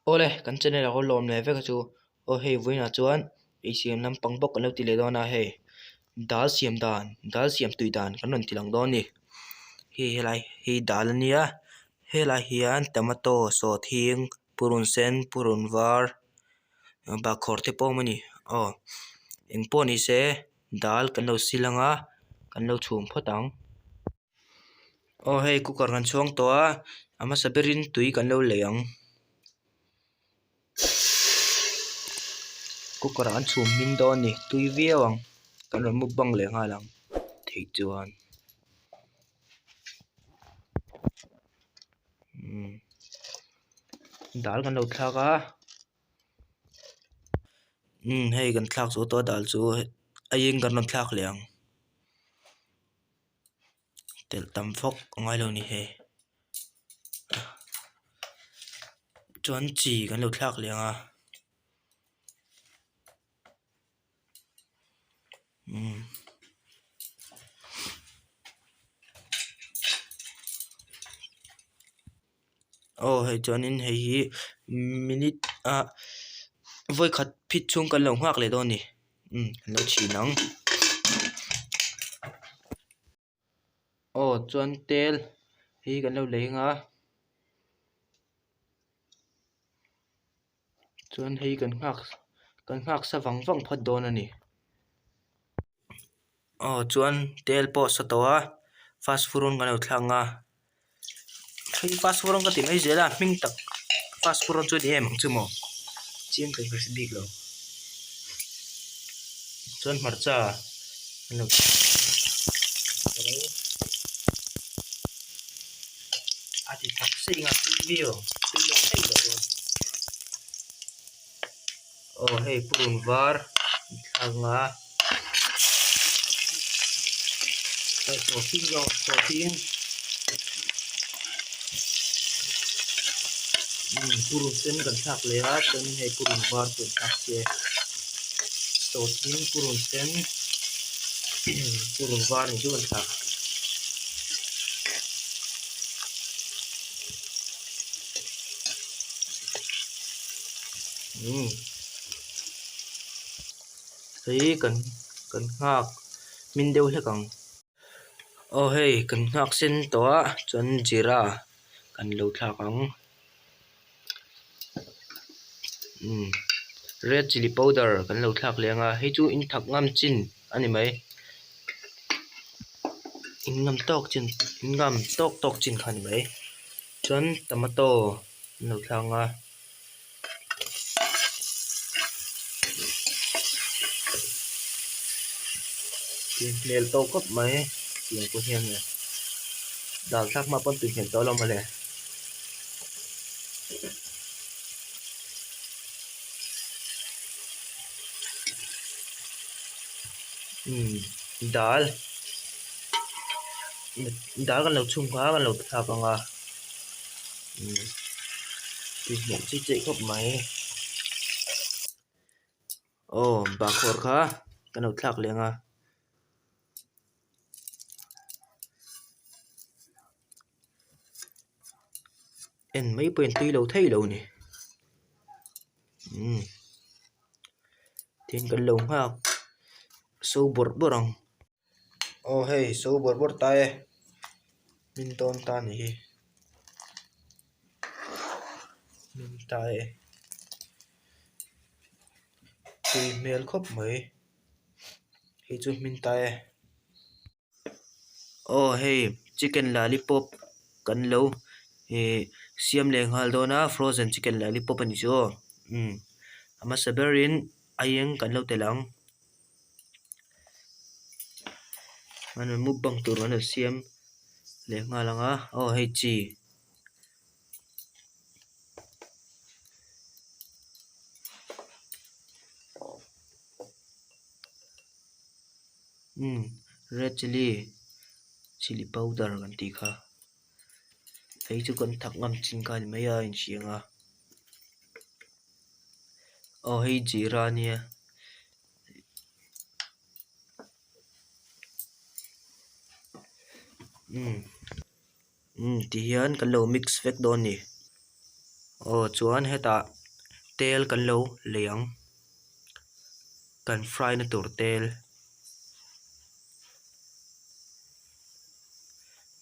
Awle kan channel ah lawm leh vek a chu aw hei vawiinah chuan eisiam lampang bawk kan lo ti leh dawn a hei dal siam dan dal siam tui dan kan rawn ti lang dawn a ni hei helai hi dal a nia helai hian tomato sawhthing purun sen purun var bahkhawr te pawh a awm a ni aw engpawh ni se dal kan lo sil ang a kan lo chhum phawt ang. Aw hei cooker kan chhuang tawh a a hmasa berin tui kan lo lei ang cooker ah an chhum hmin dawn a ni tui viau ang kan rawn mukbang leh nghal ang theih chuan umm dal kan lo thlak a umm hei kan thlak zawh tawh a dal chu a eng kan rawn thlak leh ang. Telh tam vak a ngai lo a ni hei chuan chi kan lo thlak leh ang a umm aw hei chuanin hei hi minute ah vawikhat phit chhung kan lo nghak leh dawn a ni umm kan lo chhin ang aw chuan tel hi kan lo lei ang a chuan hei kan nghak kan nghak sa vang vang phawt dawn a ni. Aw chuan tel pawh a sa tawh a fast food rawn kan lo thlak ang a hei fast food rawn ka ti mai zel a hming tak fast food rawn chu a ni em ang chu maw chiang ka inhre bik lo chuan hmarcha an lo a ti thak seng a tui viau ang tui loh theih loh dawn. Aw hei purun var an thlak ang a hei sawhthing zawk sawhthing umm purun sen kan thlak leh a chuanin hei purun var chu an thlak chiah e sawhthing purun sen purun var ni chu an thlak. Umm hei kan kan nghak hmin deuh hlek ang aw hei kan nghak sen tawh a chuan jeera kan lo thlak ang umm red chilli powder kan lo thlak leh ang a hei chu in thak ngam chin a ni mai in ngam tawk chin in ngam tawk tawk chin kha a ni mai chuan tomato an lo thlak ang a. Tui hmel tawh khawp mai tiang pawh hian e dal thlak hma pawn tui hmel tawh lo mawle. Umm dal dal kan lo chhung kha kan lo thlak ang a umm tui hmel chei chei khawp mai aw bahkhawr kha kan lo thlak leh ang a. En mai pawhin tui lo thei lo a ni umm tin kan lo nghak so bawrh bawrh ang aw hei so bawrh bawrh ta e min dawn ta a nih hi min ta e tui hmel khawp mai hei chu hmin ta e. Aw hei chicken lollipop kan lo ihh siam leh nghal dawn a frozen chicken lollipop a ni chu aw umm a hmasa berin aieng kan lo telh ang mukbang tur kan lo siam leh nghal ang a aw hei chi. Umm red chilli chilli powder kan tih kha hei chu kan thak ngam chin kha a ni mai a inhriang a aw hei jeera a nia umm umm tihian kan lo mix vek dawn a ni. Aw chuan hetah tel kan lo lei ang kan fry na tur tel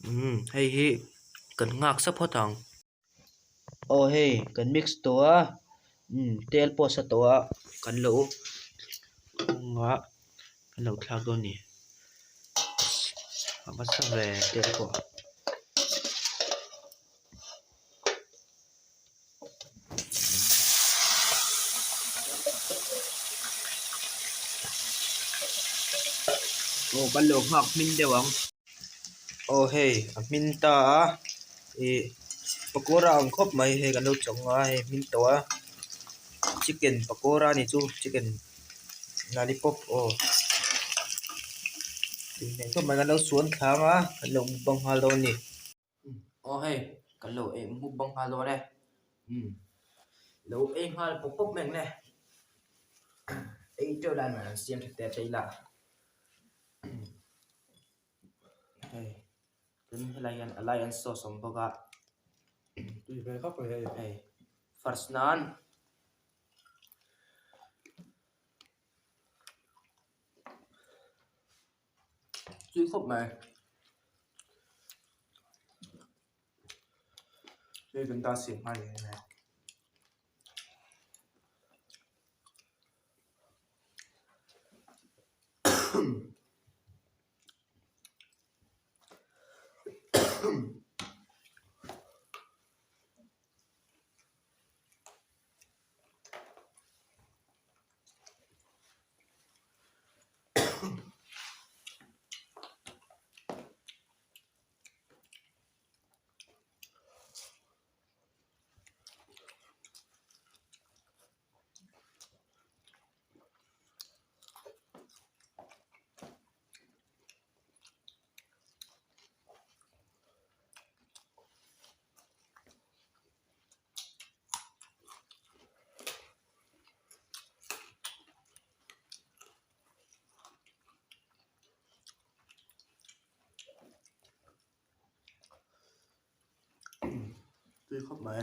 umm hei hi kan nghak sa phawt ang. Aw hei kan mix tawh a umm tel pawh a sa tawh a kan lo nghah kan lo thlak dawn a ni a va sa ve tel pawh. Aw kan lo nghak hmin deuh ang. Aw hei a hmin ta a ih pakora ang khawp mai hei kan lo chawng a hei hmin tawh a chicken pakora a nih chu chicken lollipop aw tui hmel khawp mai kan lo suan thlang a kan lo mukbang nghal dawn a ni. Aw hei kan lo ei mukbang nghal dawn e umm lo ei nghal pawp pawp mai ang le ei teuh lai an siam that te a ila hei tin helai hian alliance sauce a awm bawk a tui ve khawp mai hei hei first nan. Tui khawp mai hei kan ta siam nghal leh mai. Tui khawp mai.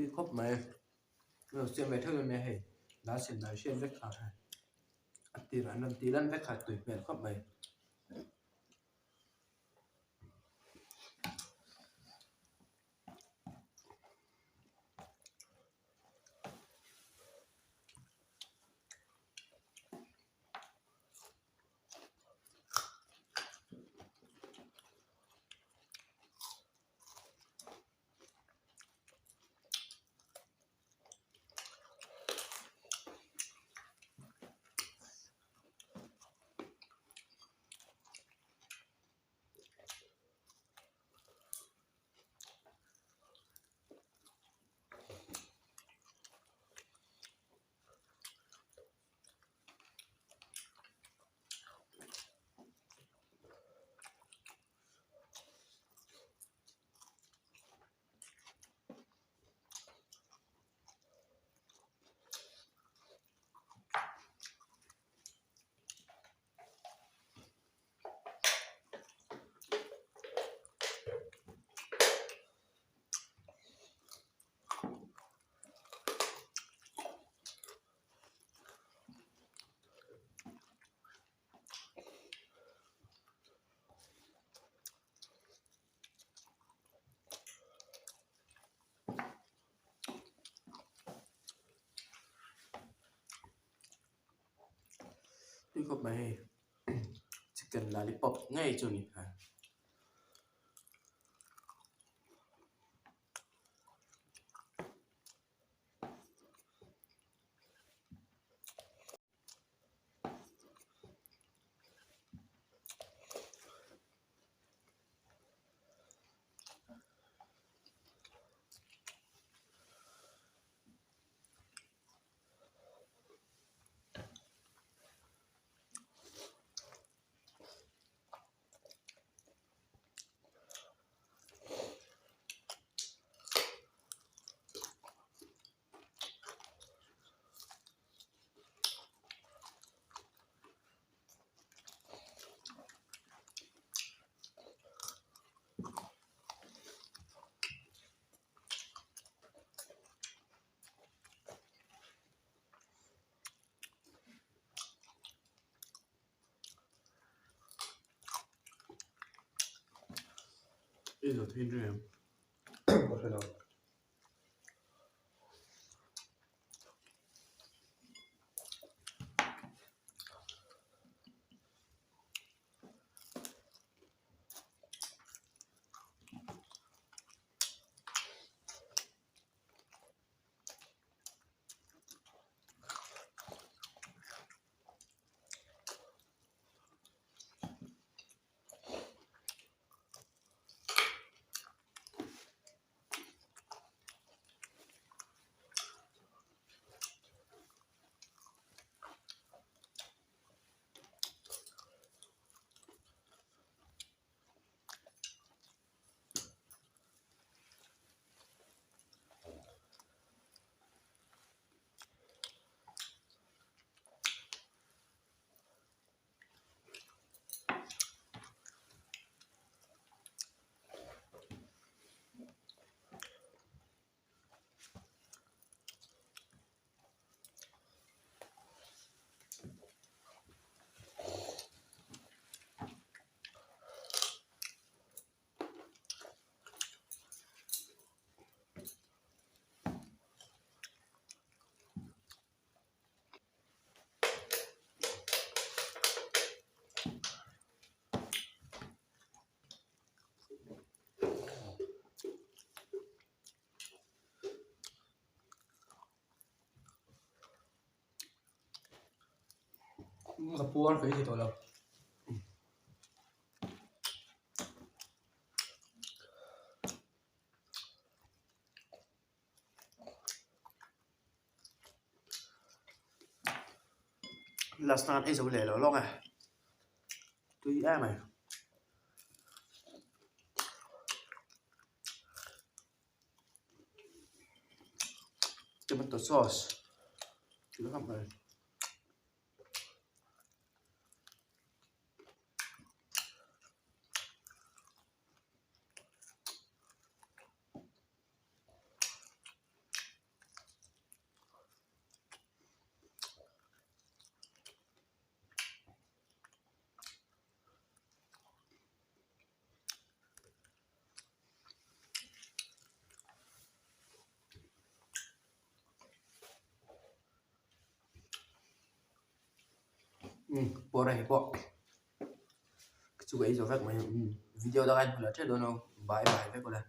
Tui khawp mai lo siam ve theuh ania hei dal siam dan hriat vek kha a tirah an rawn tih lan vek kha tui hmel khawp mai. Tui khawp mai hei chicken lollipop ngei chu a ni. I zo thin reng ka hre lo. Ka puar ka ei tawh lo. Last nan ei zo leh lo lawng e tui em mai. Tomato sauce tih hlauh mai. Umm pawr a hei pawh chu ka ei zo vek mai video dang a inhmu leh teuh dawn a bye bye vek awle.